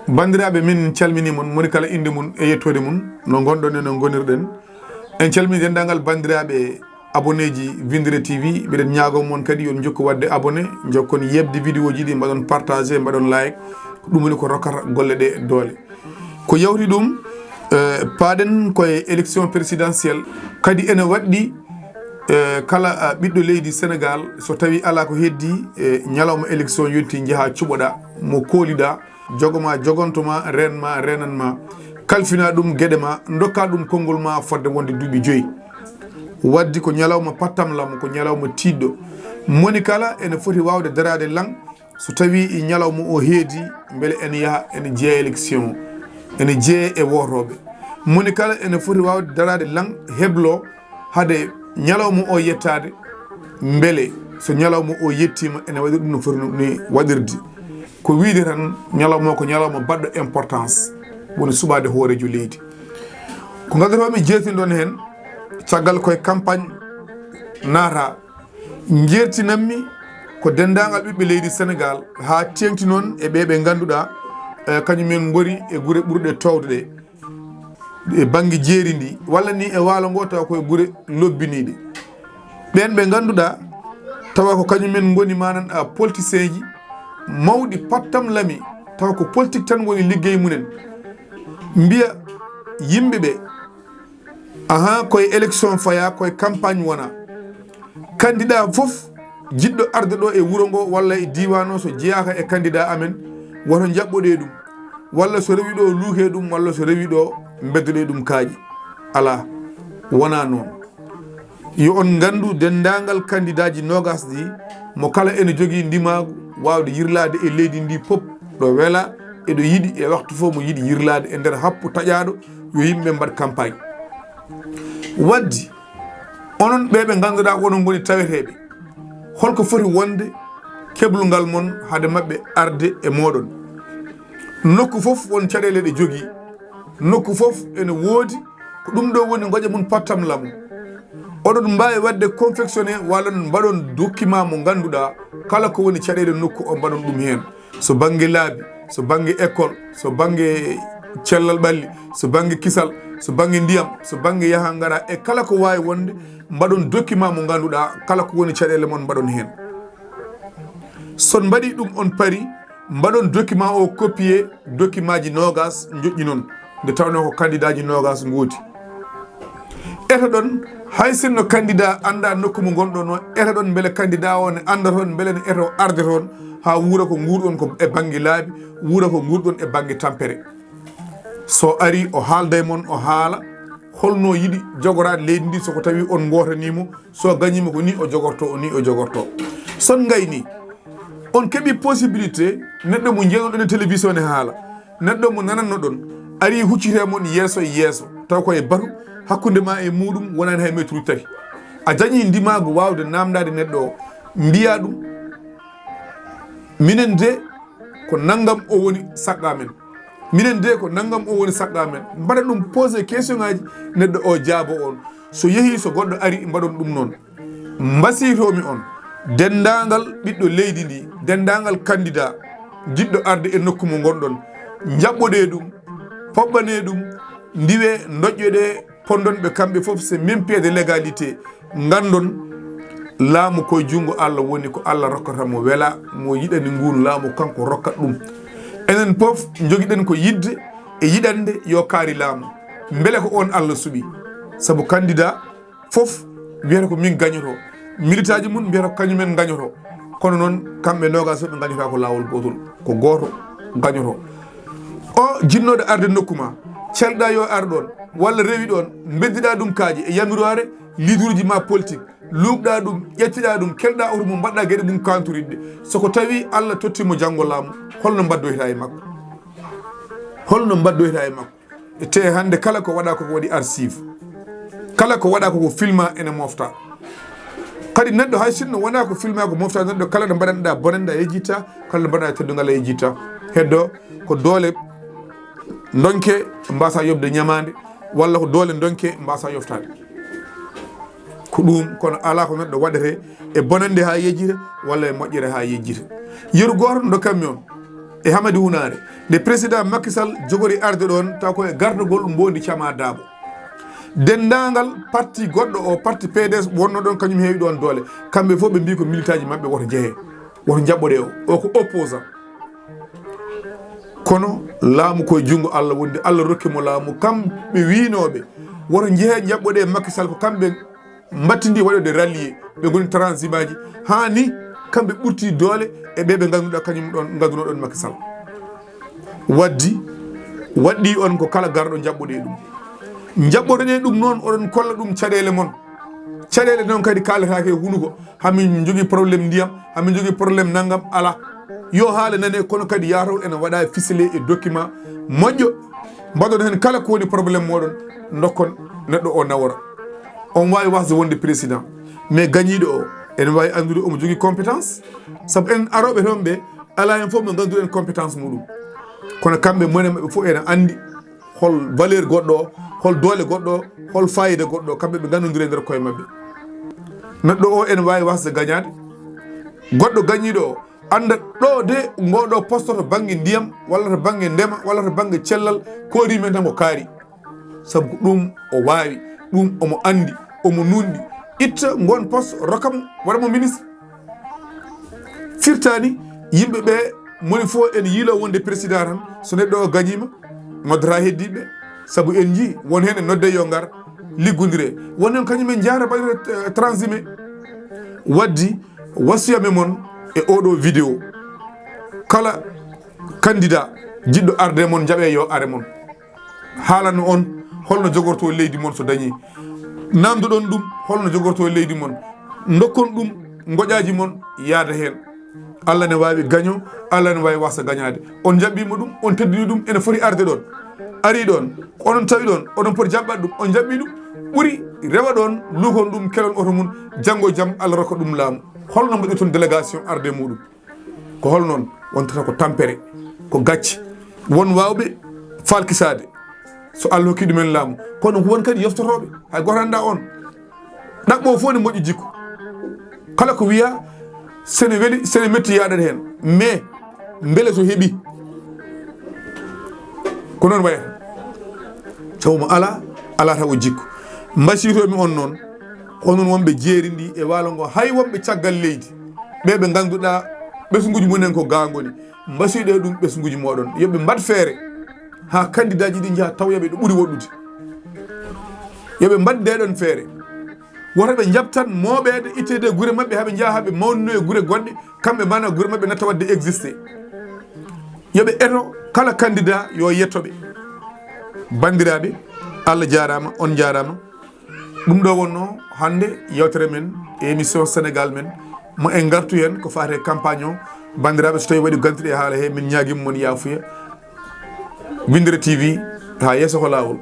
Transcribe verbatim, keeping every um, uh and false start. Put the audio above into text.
Banndiraaɓe, min calminii mon, moni kala innde mum e yettoode mum, no ngonɗon e no ngonirɗen. En calminii denndaangal banndiraaɓe abonné ji Vindere T V. Mbiɗen ñaagoo mon kadi yo on njokku waɗde abonné, njokkon yeɓde vidéo ji ɗi, mbaɗon partagé, mbaɗon like. Ko ɗum woni ko rokkata golle ɗe doole. Ko yawti ɗum, eh, paaɗen koye élection présidentielle. Kadi ene waɗɗi, eh, kala, ah, ɓiɗɗo leydi Sénégal, so tawii alaa ko heddii, eh, ñalawma élection yonti, njahaa cuɓoɗaa mo kooliɗaa, jogo ma, jogonto ma, reen ma, reenan ma, kalfina ɗum geɗe ma, ndokka ɗum konngol ma fodde wonde duuɓi joyi. Waddi ko ñalawma pattamlamo, ko ñalawma tiiɗɗo. Moni kala ene foti waawde daraade lan, so tawii ñalawma o heedi, mbele ene yaha, ene jeeya élection, ene jeeya e wootooɓe. Moni kala ene foti waawde daraade lan, heblo, hade ñalawma o yettaade, mbele so ñalawma o yettiima, ene waɗi ɗum no foti ni waɗirde. Ko wiide tan, ñalawma o ko ñalawma baɗɗo importance, woni suɓaade hooreejo leydi. Ko ngannduɗaa mi jeetinoɗon heen, caggal koye campagne naata, njeertinanmi ko denndaangal ɓiɓɓe leydi Sénégal, haa teeŋti noon e ɓee ɓe ngannduɗaa, eh, kañum en ngoni e gure ɓurɗe toowde ɗe, e bannge jeeri ndi, walla ni e waalo ngo, tawa koye gure lobbiniiɗe. Ɓeen ɓe ngannduɗaa, tawa ko kañum en ngoni, manan, a, politicienji mawɗi pattamlami, tawa ko politique tan woni liggey mumen. Mbiya yimɓe ɓe, ahan, koye élection faya, koye campagne wona. Candidat fof jiɗɗo arde ɗo e wuro ngo walla e diiwaan o, so jeyaaka e candidat amen, woto njaɓɓoɗee ɗum, walla so rewi ɗo, luukee ɗum, walla so rewi ɗo, mbeddoɗee ɗum kaaƴe. Alaa, wonaa noon. Yo on nganndu denndaangal candidatji noogas ɗi, mo kala ene jogii ndimaagu waawde yirlaade e leydi ndi pop, ɗo wela, eɗo yiɗi e waktu fof mo yiɗi yirlaade e nder happu taƴaaɗo, yo yimɓe mbaɗ campagne. Waddi, onon ɓee ɓe ngannduɗaa ko onon ngoni taweteeɓe, holko foti wonde keblungal mon hade maɓɓe arde e mooɗon? Nokku fof won caɗeele ɗe jogii, nokku fof ene woodi ko ɗum ɗo woni ngoƴa mum pattamlamo. Oɗon mbaawi waɗde confectionné walla mbaɗon document mo ngannduɗaa kala ko woni caɗeele nokku o, mbaɗon ɗum heen. So bannge laabi, so bannge école, so bannge cellal ɓalli, so bannge kisal, so bannge ndiyam, so bannge yaha ngara e kala ko waawi wonde, mbaɗon document mo ngannduɗaa kala ko woni caɗeele mon mbaɗon heen. So on mbaɗii ɗum, on parii, mbaɗon document o copier, documentji noogas njoƴƴinon, nde tawnoo ko candidatji noogas ngooti. Etoɗon, hay sinno candidat anndaa nokku mo ngonɗon o, etoɗon mbele candidat o ne annda toon, mbele ne eto arde toon, haa wuura ko nguurɗon ko e bannge laabi, wuura ko nguurɗon e bannge tampere. So arii, o haalda e mon, o haala holno yiɗi jogoraade leydi ndi, so ko tawi on ngootanii mo, so gañiima ko ni o jogorto, o ni o jogorto. So on ngayni, on keɓi possibilité neɗɗo mo njeɗon e télévision ne haala, neɗɗo mo nanannoɗon, arii huccitee mon yeeso e yeeso, taw ko e batu hakkunde ma e muuɗum wonaani hay mètre tati. A dañii ndimaagu waawde naamndaade neɗɗo o, mbiyaa ɗum, minen de, ko nanngam o woni saɗɗa men. Minen de, ko nanngam o woni saɗɗa men. Mbaɗa ɗum posé question ngaji, neɗɗo o jaabo on. So yehi, so goɗɗo ari, mbaɗon ɗum noon. Mbasiytoomi on, denndaangal ɓiɗɗo leydi ndi, denndaangal candidat jiɗɗo arde e nokku mo ngonɗon, njaɓɓoɗee ɗum, poɓɓanee ɗum, ndiwee, ndoƴƴoɗee, ponndon ɓe kamɓe fof, c'est même pied de légalité. Nganndon, laamu koye junngo Allah woni, ko Allah rokkata mo wela, mo yiɗani nguun laamu, kanko rokkat ɗum. Enen fof njogiɗen ko yiɗde e yiɗande yo kaari laamu. Mbele ko on Allah suɓi? Sabu candidat fof wiyata ko min gañoto. Militaaji mum mbiyata ko kañumen gañoto. Kono noon, kamɓe noogas fof ɓe ngañotaa ko laawol gootol. Ko gooto gañoto. O jinnooɗo arde nokku ma, celɗa yo ar ɗoon, walla rewi ɗoon, mbeddiɗa ɗum kaaƴe e yamiroore leaderuuji ma politique, luukɗa ɗum, ƴettiɗa ɗum, kelɗa oto mum, mbaɗɗa geɗe mum kanturitɗe. So ko tawi Allah totti mo janngo laamu, holno mbaɗdoyta e makko? Holno mbaɗdoyta e makko? E te hannde kala ko waɗa ko waɗi archive. Kala ko waɗa ko ko filma ene mofta. Kadi neɗɗo hay sinno wona ko filma ko mofta, neɗɗo kala ɗo mbaɗanɗa bonanɗa yejjitta, kala ɗo mbaɗanɗa teddungal a yejjitta. Heddo ko doole donke mbasa yobde ñamaande, walla ko doole donke mbasa yoftaade. Ko ɗum, kono ala ko neɗɗo waɗete e bonande ha yejjita, walla e moƴƴere ha yejjita. Yeru gooto dokkanmi on. e Hamadi Hunaare, nde président Macky Sall jogori arde ɗoon, taw ko e gardagol Mbondi Cama Daabo. Denndaangal parti goɗɗo o, parti P D S wonno ɗoon, kañum heewi ɗoon doole. Kamɓe fof ɓe mbii ko militaaji maɓɓe woto njehee, woto njaɓɓoɗe o, o ko opposant. Kono laamu koye junngo Allah wondi, Allah rokki mo laamu. Kamɓe wiinooɓe woto njehee njaɓɓoɗe Macky Sall, ko kamɓe mbattindi waɗoyde rallier, ɓe ngoni transimaji, haa ni kamɓe ɓurti doole e ɓe ɓe ngannduɗaa kañum ɗoon, ngannduno ɗoon Macky Sall. Waddi, waɗɗi on ko kala garɗo njaɓɓoɗe ɗum. Njaɓɓoɗe ɗum noon, oɗon kolla ɗum caɗeele mon. Caɗeele noon kadi kaaletaake e hunuko, hamin jogii problème ndiyam, hamin jogii problème nanngam, alaa. Yo haale nane, kono kadi yataw ene waɗa ficelé e document moƴƴo. Mbaɗon heen kala ko woni problème moɗon, ndokkon neɗɗo o nawora. On waawi wasde wonde président, mais gañiiɗo o, ene waawi anndude omo jogii compétence. Sabu en arooɓe toon ɓe, alaa heen fof mo ngannduɗen compétence muɗum. Kono kamɓe mone maɓɓe fof ene anndi hol valeur goɗɗo o, hol doole goɗɗo o, hol fayida goɗɗo o, kamɓe ɓe nganndondiri e nder koye maɓɓe. Neɗɗo o ene waawi wasde gañaade, goɗɗo gañiiɗo o annda ɗo de ngoɗo poste to bannge ndiyam, walla to bannge ndema, walla to bannge cellal, koori men tan ko kaari. Sabu ko ɗum o waawi, ɗum omo anndi, omo nunɗi. Itta ngoon poste, rokka mo, waɗa mo ministre. Firtaani yimɓe ɓe, moni fof ene yiilo wonde président tan, so neɗɗo o gañiima, noddata heddiiɓe, sabu en njii won heen e nodde yo ngar liggondire. Won heen kañum en njaara mbaɗa, eh, transhumé. Waddi wasiyam e mon e oɗo vidéo, kala candidat jiɗɗo arde mon, njaɓe yo are mon. Haalano on holno jogorto leydi mon so dañi. Namdoɗon ɗum holno jogorto leydi mon. Dokkon ɗum ngoƴaaji mon yaada heen. Allah ne waawi gaño, Allah ne waawi wasa gañaade. On njaɓɓiima ɗum, on teddini ɗum, ene foti arde ɗoon. Ari ɗoon, onon tawi ɗoon, oɗon poti jaɓɓat ɗum, on njaɓɓi ɗum. Ɓuri rewa ɗoon, luukon ɗum, kelon oto mum, janngo e jam, Allah rokka ɗum laamu. Holno mbaɗirton délégation arde muɗum? Ko hol noon? Wontata ko tampere, ko gacce. Won waawɓe falkisaade, so Allah hokki ɗumen laamu. Kono won kadi yoftotooɓe, hay gooto anndaa on. Ɗaɓɓo fof ne moƴƴi jikku. Kala ko wiyaa, sene weli, sene metti yaaɗat heen. Mais, mbele so heɓi? Ko noon wayata. Taw mo alaa, alaa taw o jikku. Mbasiytoomi on noon, onon wonɓe jeeri ndi e waalo ngo, hay wonɓe caggal leydi, ɓe ɓe ngannduɗaa ɓesnguuji mumen ko ga ngoni, mbasiɗe ɗum ɓesnguuji mooɗon. Yo ɓe mbaɗ feere haa kandidaaji ɗi njaha taw yoɓe ɗo ɓuri woɗɗude. Yo ɓe mbaɗ nde ɗon feere. Woto ɓe njaɓtan mooɓeede itteede e gure maɓɓe, haa ɓe njaha haa ɓe mawnino e gure goɗɗe, kamɓe maana gure maɓɓe natta waɗde existé. Yo ɓe eto kala candidat yo yetto ɓe. Banndiraaɓe, Allah jaaraama, on njaaraama. Ɗum ɗo wonno hannde yewtere men e émission Sénégal men, mo en ngartu heen ko faati e campagne o. Banndiraaɓe, so tawii waɗi gantuɗe e haala he, min ñaagima mon yaafuya. Winndere T V, haa yeeso ko laawol.